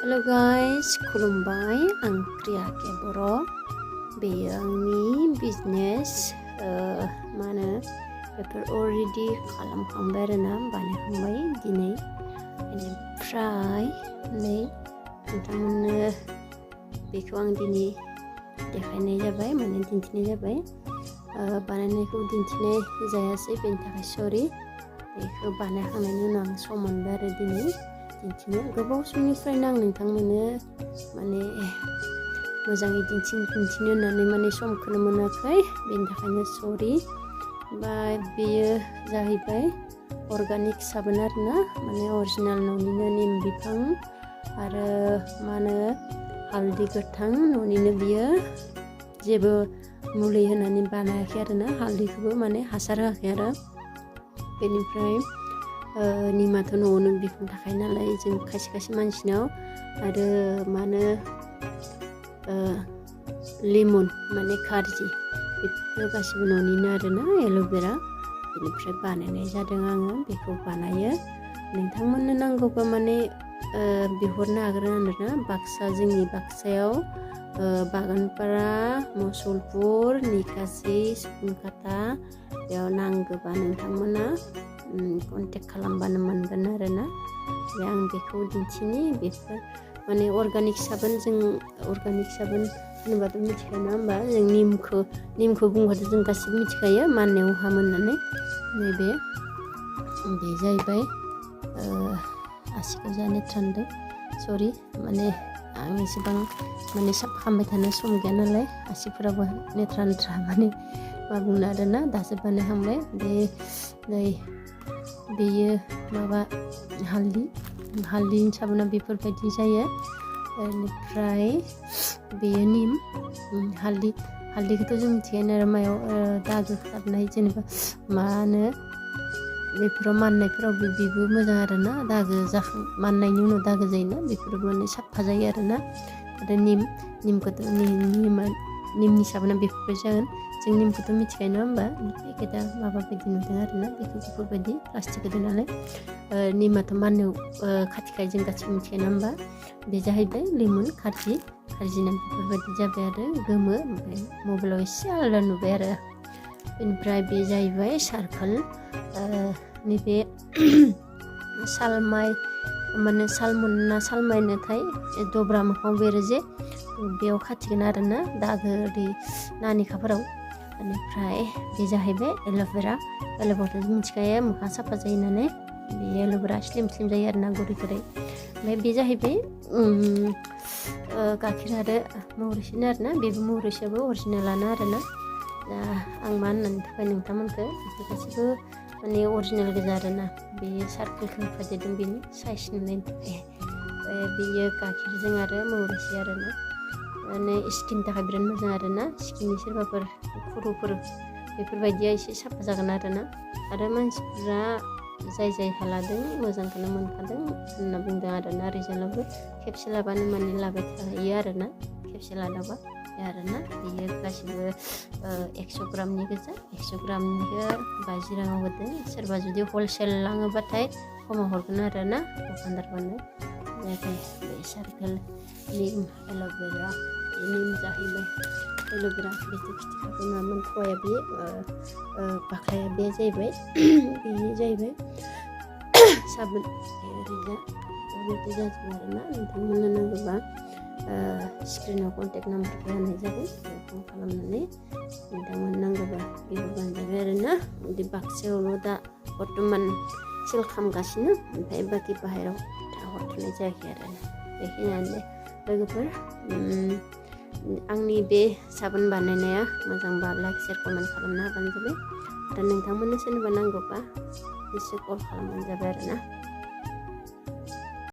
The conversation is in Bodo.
Hello guys, खुलुमबाय आं प्रिया के बर' बेयो आंनि बिजनेस मा होनो बेफोर अलरेडि खालामखांबाय आरोना बानायखांबाय दिनै बेनिफ्राय नै नोंथांमोननो बेखौ आं दिनै देखायनाय जाबाय माने दिन्थिनाय जाबाय बानायनायखौ दिन्थिनाय जायासै बेनि थाखाय सरि बेखौ बानायखांनायनि उनाव आं सम मोनबाय आरो दिनै दिन्थिनो गोबाव समनिफ्रायनो आं नोंथांमोननो माने मोजाङै दिन्थिनो होननानै माने समखौनो मोनाखै बेनि थाखायनो सरि ओमफ्राय बेयो जाहैबाय अर्गानिक साबोन आरोना माने अरिजिनाल न'निनो निम बिफां आरो मा होनो हालदै गोथां न'निनो बियो जेबो मुलि होनानै बानायाखै आरोना हालदैखौबो माने हासार होआखै आरो बेनिफ्राय निमाथ' न'आवनो बिफां थाखायो नालाय जों खायसे मानसिनाव आरो मा होनो लेमन माने खारजि बेफोर गासिबो न'निनो आरोना एल'भेरा बेनिफ्राय बानायनाय जादों आङो बेखौ बानायो नोंथांमोननो नांगौबा माने बिहरनो हागोन आरोना जोंनि बाक्सायाव बागानपारा मुसलपुर निकासि सिफुंखाता बेयाव नांगौबा नोंथांमोना कन्टेक्ट खालामबानो मोनगोन आरोना बे आं बेखौ दिन्थिनि बेफोर माने अर्गानिक साबोन जों अर्गानिक साबोन होनोबाथ' मिथिखायो नङा होमबा जों निमखौ बुंबाथ' जों गासिबो मिथिखायो माननायाव हामो होननानै नैबे बे जाहैबाय आसिखौ जानो सानदों सरि माने आं एसेबां माने साफा खालामबाय थानो सम गैया नालाय आसिफोराबो लेथ्रा माने मा बुंनो आरोना दासो बानायहांबाय बे नै बेयो माबा हालदैनि साबोना बेफोरबायदि जायो बेनिफ्राय बेयो निम हालदैखौथ' जों मिथिखायो आरो मायाव दागो खारनाय जेनेबा मा होनो बेफोराव माननायफोरावबो बेबो मोजां आरोना दागो माननायनि उनाव दागो जायोना बेफोरबो माने साफा जायो आरोना आरो निमखौथ' निमनि साबोना बेफोरबायदि जागोन जों निमखौथ' मिथिखायो नङा होमबा पेकेटआ माबा बायदि नुदों आरोना बेखौ बेफोरबायदि प्लास्टिक होदों नालाय निमाथ' माननायाव खाथिखाय जों गासिबो मिथिखायो नङा होमबा बे जाहैबाय लेमन खारजि नाम बेफोरबायदि जाबाय आरो गोमो ओमफ्राय मबाइलाव एसे आलादा नुबाय आरो बेनिफ्राय बे जाहैबाय सारकोल नैबे सालमाइ माने सालमन ना सालमाइनोथाय दब्रा मोखाङाव बेरो जे बेयाव खाथिगोन आरोना दागो ओरै नानिखाफोराव बेनिफ्राय बे जाहैबाय एल'भेराथ' मिथिखायो मोखां साफा जायो होननानै बे एल'भेरा स्लिम जायो आरोना गुरै ओमफ्राय बे जाहैबाय गाइखेर आरो महरैसेनो आरोना बेबो महरैसेयाबो अरिजिनेलानो आरोना दा आं मा होननानै थाखाय नोंथांमोनखौ बेफोर गासैबो माने अरिजिनेल गोजा आरोना बे सार्कोलखौ होफादेरदों बेनि साइज नुनायनि थाखाय बेयो गाइखेरजों आरो महरैसे आरोना माने स्किननि थाखाय बिराद मोजां आरोना स्किननि सोरबाफोर खर'फोर बेफोरबायदिया एसे साफा जागोन आरो मानसिफ्रा जाय हालादों मोजांखौनो मोनखादों होनना बुंदों आरोना रिजाल्टआवबो खेबसे लाबानो माने लाबाय थायो आरोना खेबसे लादावबा आरोना बेयो गासिबो 100 ग्रामनि गोजा 100 ग्रामनिखौ 50 राङाव होदों सोरबा जुदि हलसेल लाङोबाथाय खमाव हरगोन आरोना दखानदारफोरनो जाहाथे बे सार्कोल निम एल'भेरा निम जाहैबाय एल'भेरा बेथ' खिथिखागोन मामोन थवाया बे बाख्लाया बे जाहैबाय बेयो जाहैबाय साबोन ओरैजा जाजोबो आरोना नोंथांमोननो नांगौबा स्क्रिनाव कन्टेक्ट नाम्बारखौ होनाय जागोन फन खालामनानै नोंथांमोन नांगौबा बिहरबानो जाबाय आरोना बिदि बाक्सायावल' दा बर्थमान सेल खालामगासिनो ओमफ्राय बाखि बाहेरायाव दा हरथ'नाय जायाखै आरोना बेखिनियानो लोगोफोर आंनि बे साबोन बानायनाया मोजांबा लाइक शेयार कमेन्ट खालामना होबानो जाबाय आरो नोंथांमोननो सोरनोबा नांगौबा एसे कल खालामबानो जाबाय आरोना